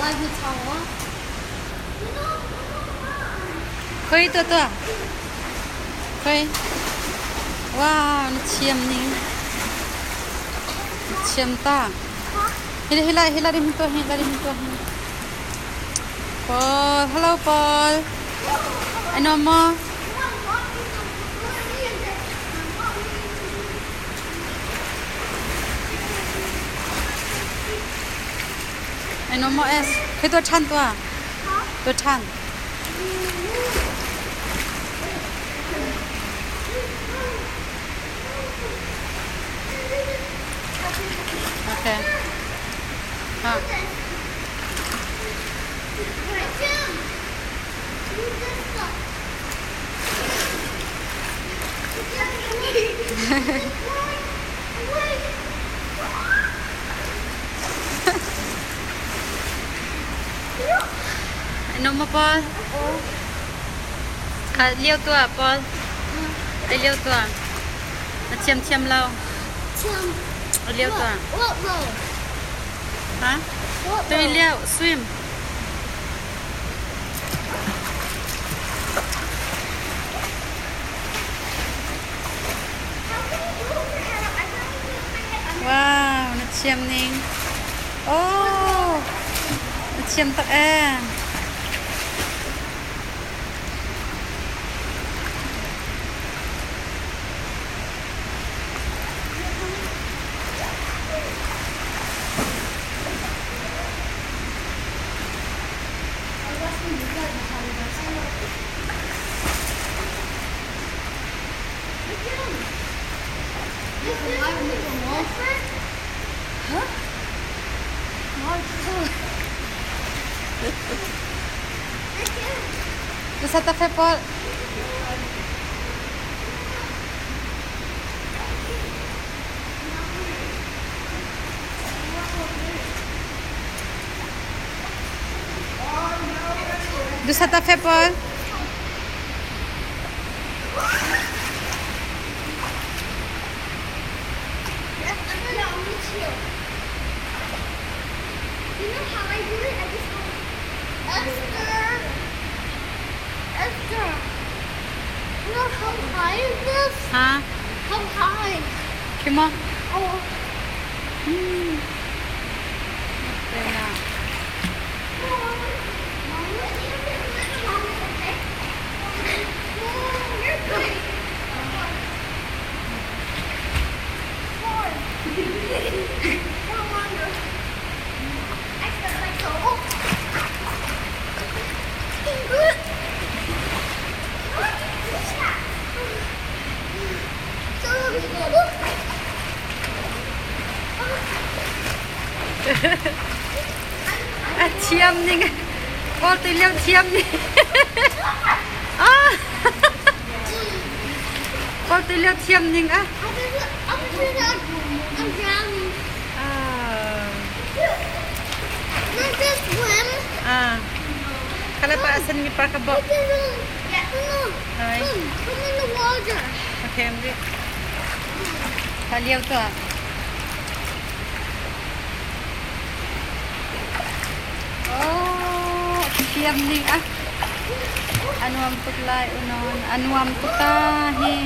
Khoi tuah tuah. Khoi. Wow, na thiam ning. Na thiam ta. Hila hila hila rim tuah hi, la rim tuah hi. Paul, hello Paul. Ano mo? Ano mo es? Khoi tuah ṭhan tuah. Tuah ṭhan. Okay. Ha. Ano mo, Paul? Kha liau tuah, Paul. Ai liau tuah. Na thiam thiam lo. Thiam. Ai liau tuah. What row? Ha? Tui liau, swim. Wow, na thiam ning. Oh, na thiam tak ee. Na sata fe Paul. Du sata fe Paul. You know how I do it? I just go, Esther, Esther. You know how high is this? Ha? How high? Khi mo? Oh. Hmm. A thiam ning Kawl ti lio thiam ning ah Kawl ti lio thiam ning ah Ah. Kala pa asan mi pa ka bo. Hai. Okay, amri. Ka liau to. Oh, thiam ning ah. Anuam tuk lai unon. Anuam tuk ta hi.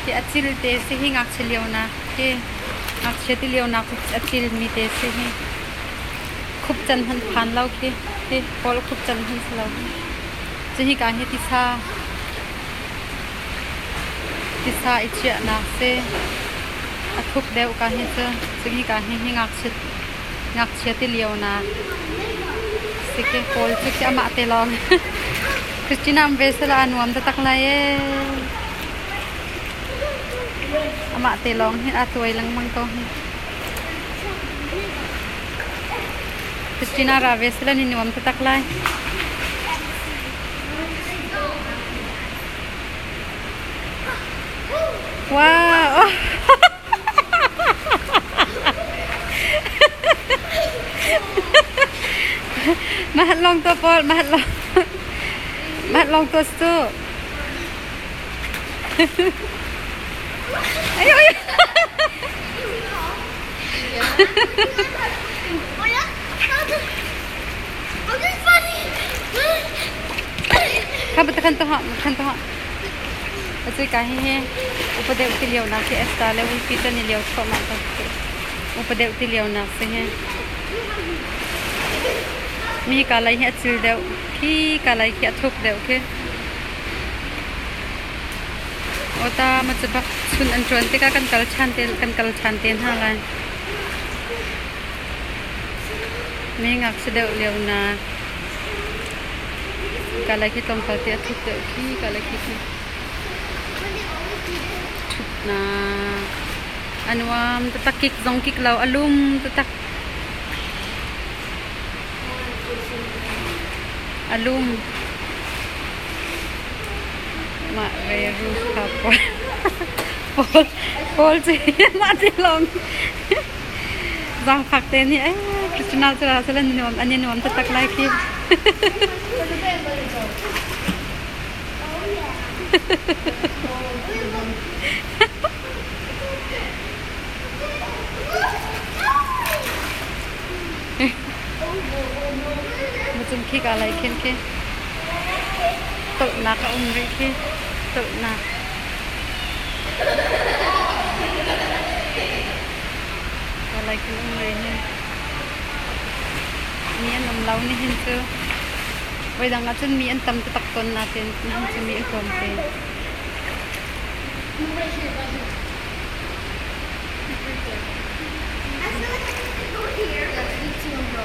Hi acil te si hi ngakchia lio nak hi. Ngakchia ti lio nak acil mi te si hi. Khup can han phan lo khi. Hi kawl khup can han si lo. Cu hi ka hi tisa tisa i chiahnak si. A thuk deuh ka hi cu. Cu hi ka hi hi ngakchia ngakchia ti lio nak si khi kawl cu khi amah te lawng. Christina am ve sela a nuam taktak lai ee. Amah te lawng hin a tuai lengmang ko hi. Christina ra ve sela ni nuam taktak lai. Wow! Mahat long to Paul, mahat long. Mahat long to su. Ayo, ayo. Kha ba khan to ha khan to ha. Acui ka hi hi upa deuh ti lio nak khi Esther le Wifi cu an i lio thluahmah ko khi. Upa deuh ti lio nak si hi. Mi ka lei hi a cil deuh. Khi ka lei khi a thuk deuh khi. Ota ma cu bak chun an ṭuan tikah kan kal ṭhan te kan kal ṭhan te hna lai. Mi ngakchia deuh lio na. Ka lei khi tlawmpal te a thuk deuh khi ka lei khi khi. Ṭhutnak a nuam taktak kik zong kik lo a lum taktak. A lum. Mah ve ru kha pawl pawl pawl cu mah ti lawng zaangfak te nih eh Christina cu ra sala nuam an i nuam taktak lai khi. Mucung khi ka lai khin khi. Tolhnak a um rih khi. Tolhnak. Ka lai khin um rih hi. Mi an um lo nihin cu. Voidang ahcun mi an tam taktak tawn natin nihin cu mi an tlawm te. I feel like I need to go here. Yeah, me too, bro.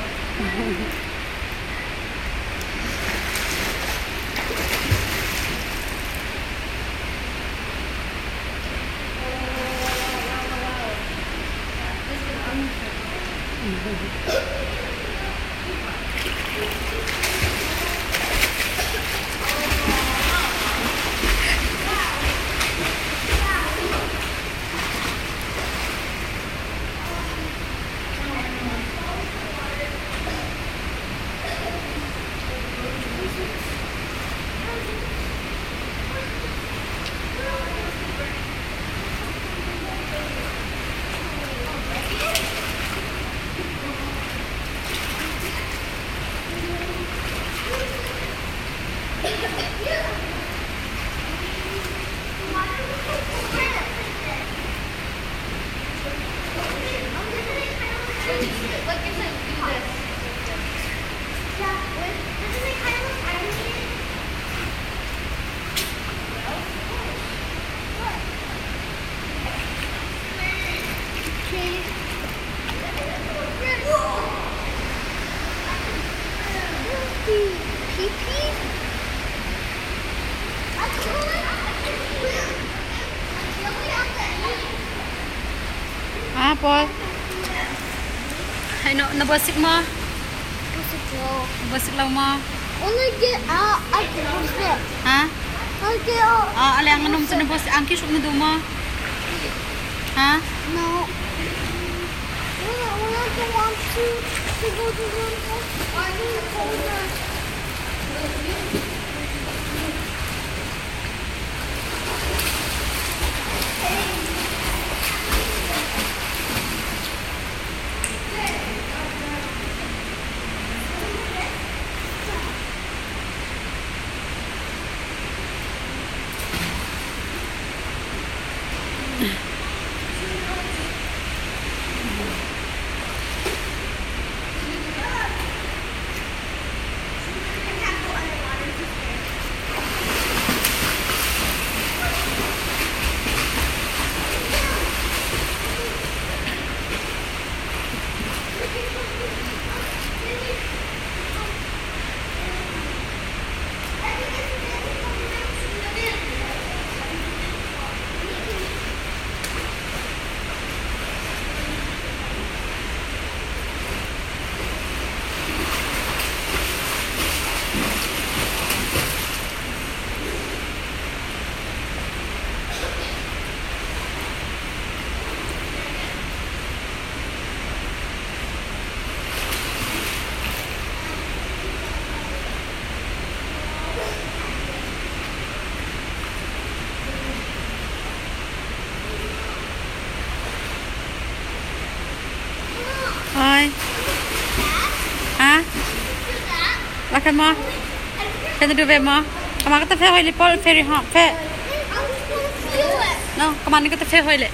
Like if I do this. Yeah, wait, doesn't it kind of look animated? What? Okay. Pee pee? Ah, Paul. Hai no, na buasik maw? Buasik lo maw? Only get out. I can it. Ha? I get out. Ah, aleng anum cu na buasik angki hruk na duh maw? Ha? No. When I don't want to go to the I'm colder. Oi. Ha? Lakhan maw? Kan na duh ve maw? Kama ka ta fe hoi le Paul ferry ha fe. No, kama ni ka ta fe hoi le.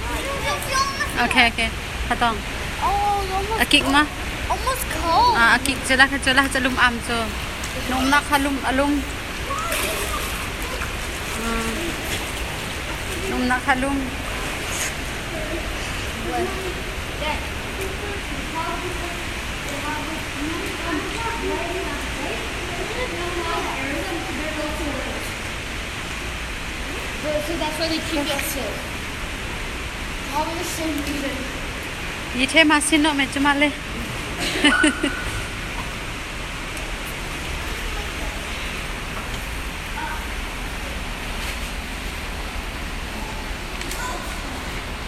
Okay, okay. Hatong. Oh, A kik ma? Almost cold. Ah, a kik chela kha chela cha lum am cho. Num na kha lum alum. Num na kha lum. So that's why they keep it sealed. Probably the same reason. Yi the ma sin no me chuma le.